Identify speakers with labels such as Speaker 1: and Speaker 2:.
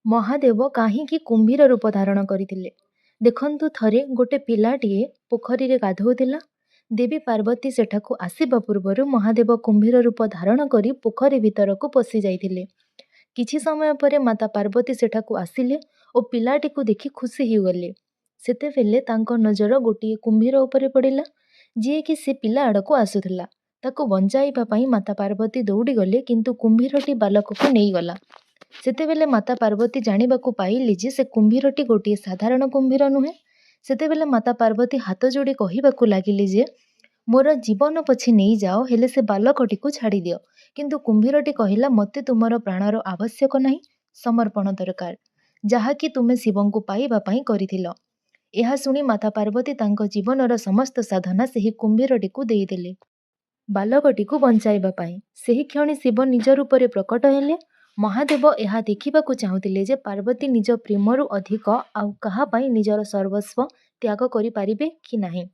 Speaker 1: ମହାଦେବ କାହିଁକି କୁମ୍ଭୀର ରୂପ ଧାରଣ କରିଥିଲେ? ଦେଖନ୍ତୁ, ଥରେ ଗୋଟେ ପିଲାଟିଏ ପୋଖରୀରେ ଗାଧୋଉଥିଲା। ଦେବୀ ପାର୍ବତୀ ସେଠାକୁ ଆସିବା ପୂର୍ବରୁ ମହାଦେବ କୁମ୍ଭୀର ରୂପ ଧାରଣ କରି ପୋଖରୀ ଭିତରକୁ ପଶି ଯାଇଥିଲେ। କିଛି ସମୟ ପରେ ମାତା ପାର୍ବତୀ ସେଠାକୁ ଆସିଲେ ଓ ପିଲାଟିକୁ ଦେଖି ଖୁସି ହୋଇଗଲେ। ସେତେବେଳେ ତାଙ୍କ ନଜର ଗୋଟିଏ କୁମ୍ଭୀର ଉପରେ ପଡ଼ିଲା, ଯିଏକି ସେ ପିଲା ଆଡ଼କୁ ଆସୁଥିଲା। ତାକୁ ବଞ୍ଚାଇବା ପାଇଁ ମାତା ପାର୍ବତୀ ଦୌଡ଼ିଗଲେ, କିନ୍ତୁ କୁମ୍ଭୀରଟି ବାଲକକୁ ନେଇଗଲା। ସେତେବେଳେ ମାତା ପାର୍ବତୀ ଜାଣିବାକୁ ପାଇଲେ ଯେ ସେ କୁମ୍ଭୀରଟି ଗୋଟିଏ ସାଧାରଣ କୁମ୍ଭୀର ନୁହେଁ। ସେତେବେଳେ ମାତା ପାର୍ବତୀ ହାତ ଯୋଡ଼ି କହିବାକୁ ଲାଗିଲେ ଯେ ମୋର ଜୀବନ ପଛେ ନେଇଯାଅ, ହେଲେ ସେ ବାଲକଟିକୁ ଛାଡ଼ିଦିଅ। କିନ୍ତୁ କୁମ୍ଭୀରଟି କହିଲା, ମୋତେ ତୁମର ପ୍ରାଣର ଆବଶ୍ୟକ ନାହିଁ, ସମର୍ପଣ ଦରକାର, ଯାହାକି ତୁମେ ଶିବଙ୍କୁ ପାଇବା ପାଇଁ କରିଥିଲ। ଏହା ଶୁଣି ମାତା ପାର୍ବତୀ ତାଙ୍କ ଜୀବନର ସମସ୍ତ ସାଧନା ସେହି କୁମ୍ଭୀରଟିକୁ ଦେଇଦେଲେ ବାଲକଟିକୁ ବଞ୍ଚାଇବା ପାଇଁ। ସେହି କ୍ଷଣି ଶିବ ନିଜ ରୂପରେ ପ୍ରକଟ ହେଲେ। ମହାଦେବ ଏହା ଦେଖିବାକୁ ଚାହୁଁଥିଲେ ଯେ ପାର୍ବତୀ ନିଜ ପ୍ରେମରୁ ଅଧିକ ଆଉ କାହା ପାଇଁ ନିଜର ସର୍ବସ୍ୱ ତ୍ୟାଗ କରିପାରିବେ କି ନାହିଁ।